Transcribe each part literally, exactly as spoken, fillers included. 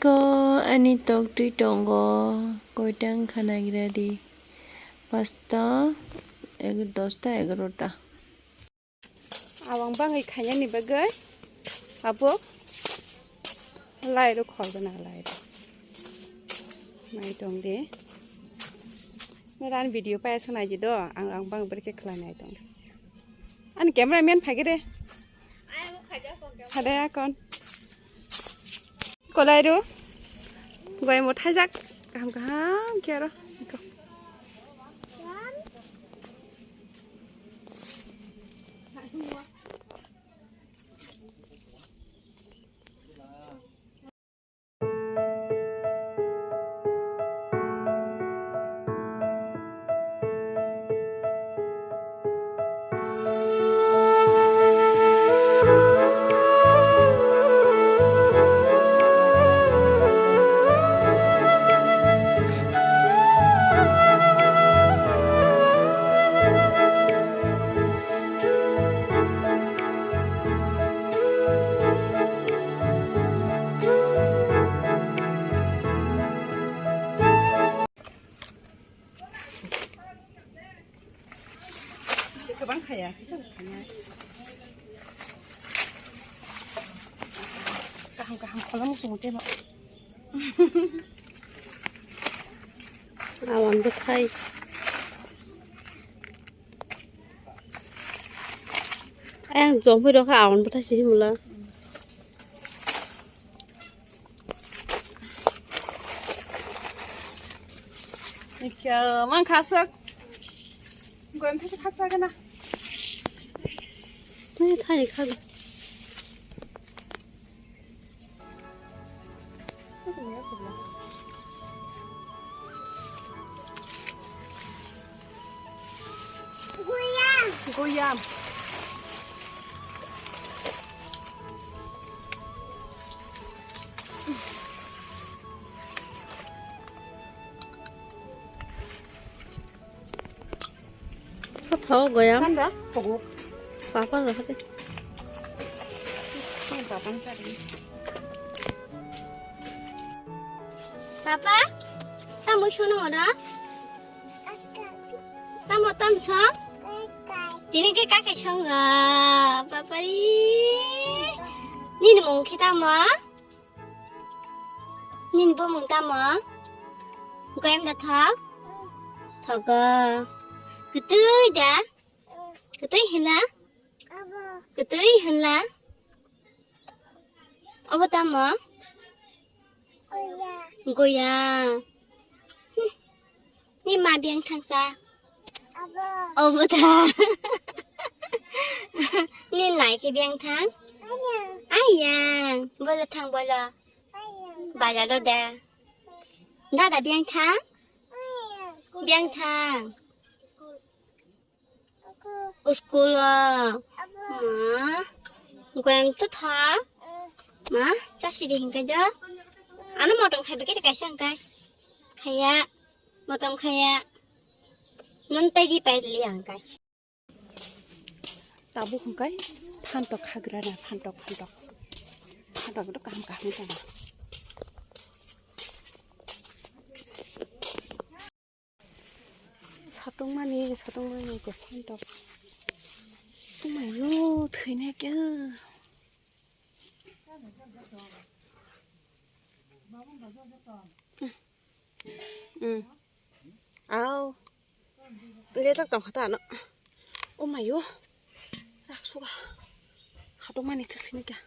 Eko ani tok twi tongo, koita wngkha nagira di, pasta, eg-, dosta, egarota. Awang bangwi khainani bagwi abo lairok khol gana lairok. Nai tong di. Nang video paya swnai di do, ang, ang bang bwrwi khe khlai nai tong di. Ani camera man phai gede. Hade akon. Kolai ru. Goi mo thaijak. Kaham kaham khe aro. Isi kwbang khaya, kisa bo khaya. Kaham kaham khola muchungo tebo. Awan bwthai. Ayang jomphai rokha awan bwthai se himla. Ikha mankha aswk. Goyam thaisa khaksa gana. Twi thani khabi. Goyam. Goyam. Tho, tho, goyam. Panda, pogo. Papa rw hade. Ni papa ni tadi. Papa, tamo sono ora? Tamo tam so? Tini ke kake songa, papa ri. Nini mung ke tamo? Nini bumung tamo? Goyam da thok? Thogo. Kwtwi da? Kwtwi hinla? Kwtwi hinla? Obo tamo? Goya. Hmm. Ni ma biyang thangsa? Obo ta. Ni nai khe biyang thang? Ayang. Bolo thang bolo. Bala do da. Dada biyang thang? Biyang thang. School o. Ma. Goyang to tha. Ma, chasi de hinkai do. Ano motom khai beke kaisa hinkai. Khaya. Motom khaya. Non tai di pai li hinkai. Tabuk hinkai phantok khagra na, phantok, phantok. Phantok do kaham kaham tong. Satungmani, satungmani ko phantok. Tumayo, thwina khe. Hmm. Au. Letak tong kha ta no. O mayo. Rak suga. Khatung mani thwsini kha.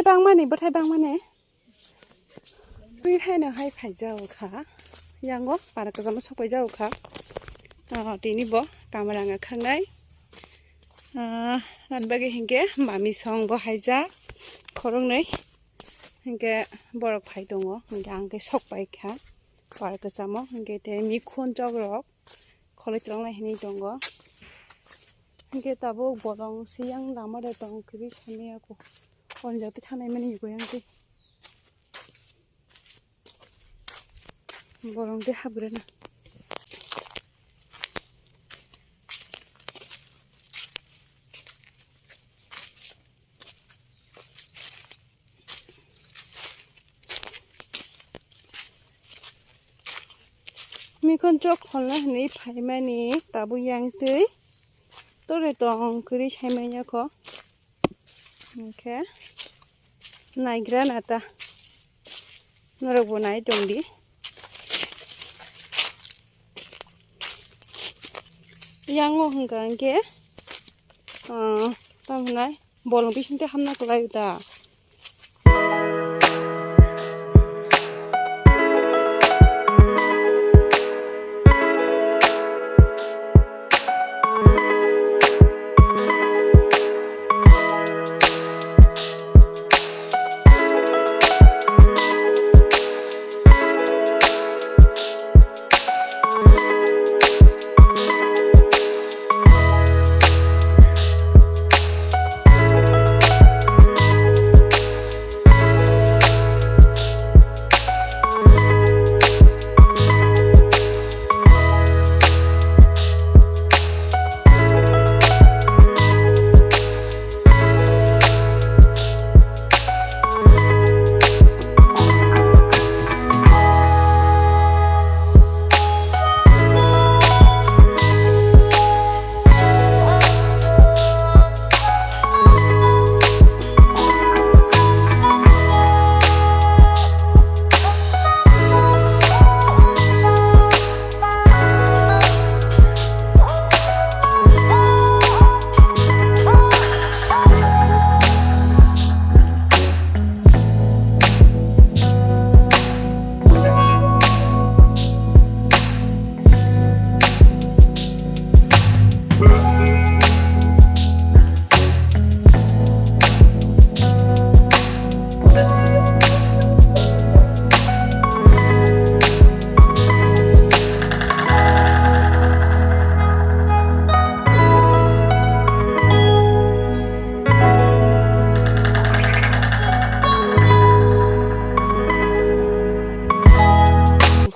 bangmani, bwthai bangmani. Twi haino hai phai jao kha. Yango para kwchama sok pai jao kha. Ah, tini bo kamera wngkha khangnai. Ah, ani bagwi hinkhe mami song bo haijak khoroknwi. Hinkhe borok phai tongo. Hinkhe ang khe sok pai kha. Para kwchamo. Hinkhe tei mikhun chok rok. Kholoi twlangnai hinwi tongo. Hinkhe tabuk bolong siyang lama de tong kwrwi samiya ko. Konjak twi thangnai mani yugo yang twi. Bolong twi hapgrana. Mikhon chok kholna hinwi phaimani tabuk yang twi tore tong kwrwi saimanya kho. Hinkhe naigra nata norokbo nai tongdi. Yango hwnkha hinkhe, ah, tamo hwnai bolong bisingtwi hamna kwlai da.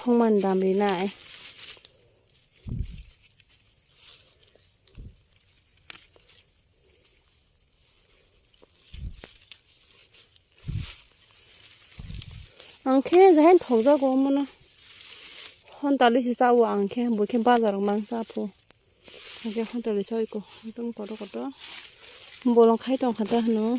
Phungman dam rinai. Ang khe jahan thokjago omono. Hontali se chao ang khe, bo khe bazar rok mang cha phu. Ang khe hontali chao iko, ekdom kotor kotor. Bolong khai tong kha ta hwno.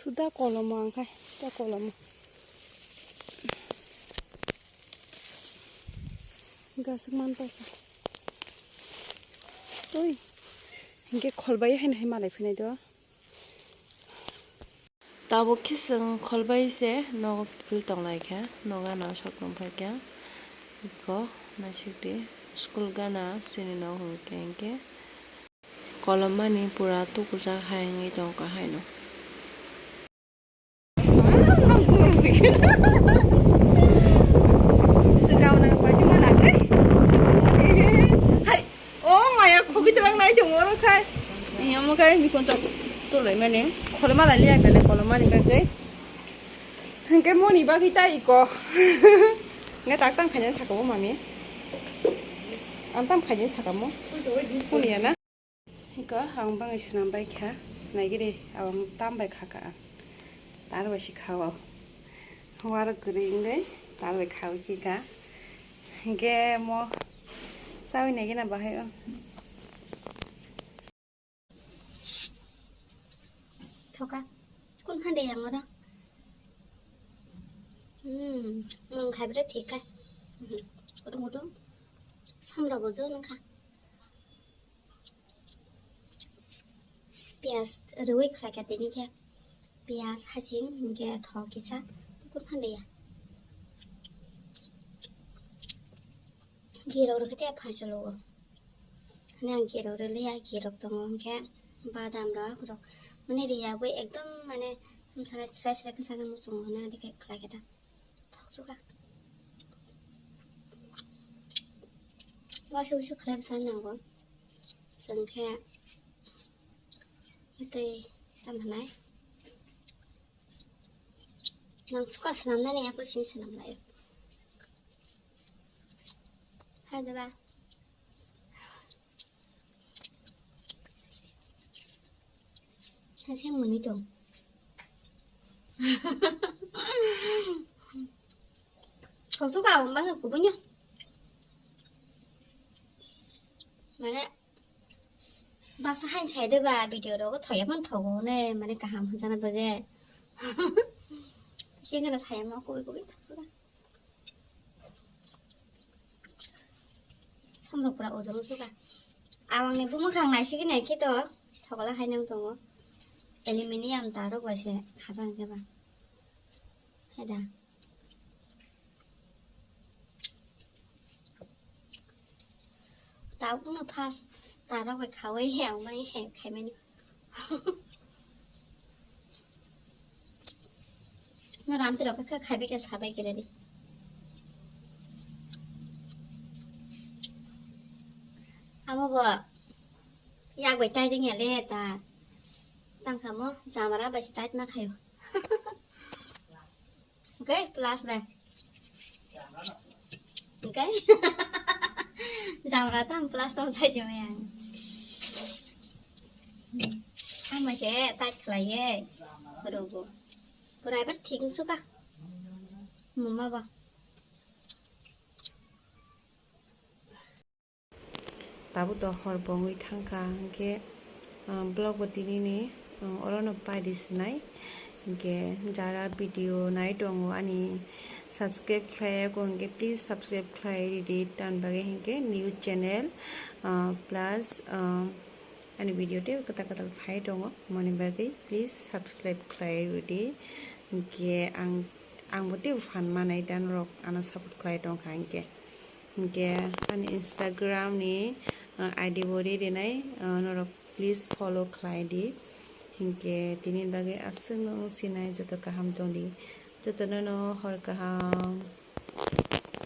Suda kolomo ang khai, ta kolomo. Gasuk man pa. Oi. Hinkhe kholbai haino hai malai phinai do. Tabuk khe chwng kholbai se nogo kiphil tong lai kha, nogo gana sok tong phai kha. Eko naisik di school gana chini nok hwnkhe hinkhe. Kolommani pura tukujak hai wngwi tongkha haino. Hai, o maya khogwi twlang nai tongo oro khai. Omo khai mikon chok tolai mani. Kholoma lai liya kale kolommani bagwi. Hwnkhe moni bagwi ta iko. Nge tak tam khaina sakabo mami. Ang tam khaina sakamo. Moni ya na. Hiko ang bangwi swnam bai kha, naigiri ang tam bai kha ka ang. Tar bai si kha o. Warok kwrwi wngwi tar bai kha o khi ka. Hinkhe mo chawi naigina bahai o. Thoka, kun hande yang ora? Hmm, mung khai bra thika. Kutung kutung. Somrok o jo nangkha. Piyaj rwi khlai kha tini khe. Piyaj, hasing, hinkhe thok kisa tukur phan liya. Girok rwkhe te phan cholo o. Hwnwi ang girok rwliya, girok tongo hinkhe badam rok, rok mane riya bai ekdom mane msana srai srai khe sana muchungo hwnwi ang khe khlai khe ta. Thok suka. Waisa waisa khlai bwsa nango. Chwng khe tei tamo hwnai. Nang suka swnamnani yapri simi swnam laio. Hai da ba. Sase muni tong. Sosu ka bang bang kubunyo. Mane baksa hain sai de ba video rogo thoya phan thogo ne mane kaham hanjana bage. Singana saya ma kubi kubi thok suka. Samrok pura ojol suka. Awang ni bumung khang nai sigi nai khe to thokla hai nang tongo. Aluminium ta rok bai se khajang khe ba. Hai da. Tabuk no first ta rok bai khawai he ang bai he khai mani. No ram tiro kha khai bai khe sabai khe ready. Amo bo yak bai tai ding ya le ta. Tang khamo jamara bai se tai ma khayo. Okay, plus bai. Okay. Jamra tam plus tam sai jome ang. Ang bai se tai khlai ye. Rogo. Pura ebar thik suka. Mama ba. Tabuk to hor bo wngwi thangkha, hinkhe, ah, vlog bo tinini, ah, orono pai di sinai. Hinkhe jara video nai tongo ani subscribe khlai ya kho hinkhe please subscribe khlai ridi, tamni bagwi hinkhe new channel, ah, plus, ah, ani video tei kwtal kwtal phai tongo, moni bagwi please subscribe khlai ridi. Hinkhe ang, ang bo tei phan manai da norok ano support khlai tongkha hinkhe. Hinkhe ani Instagram ni, uh, I D bo ri rinai, uh, norok please follow khlai di. Hinkhe tini bagwi aswk no sinai joto kaham tong di. Joto no no hor kaham.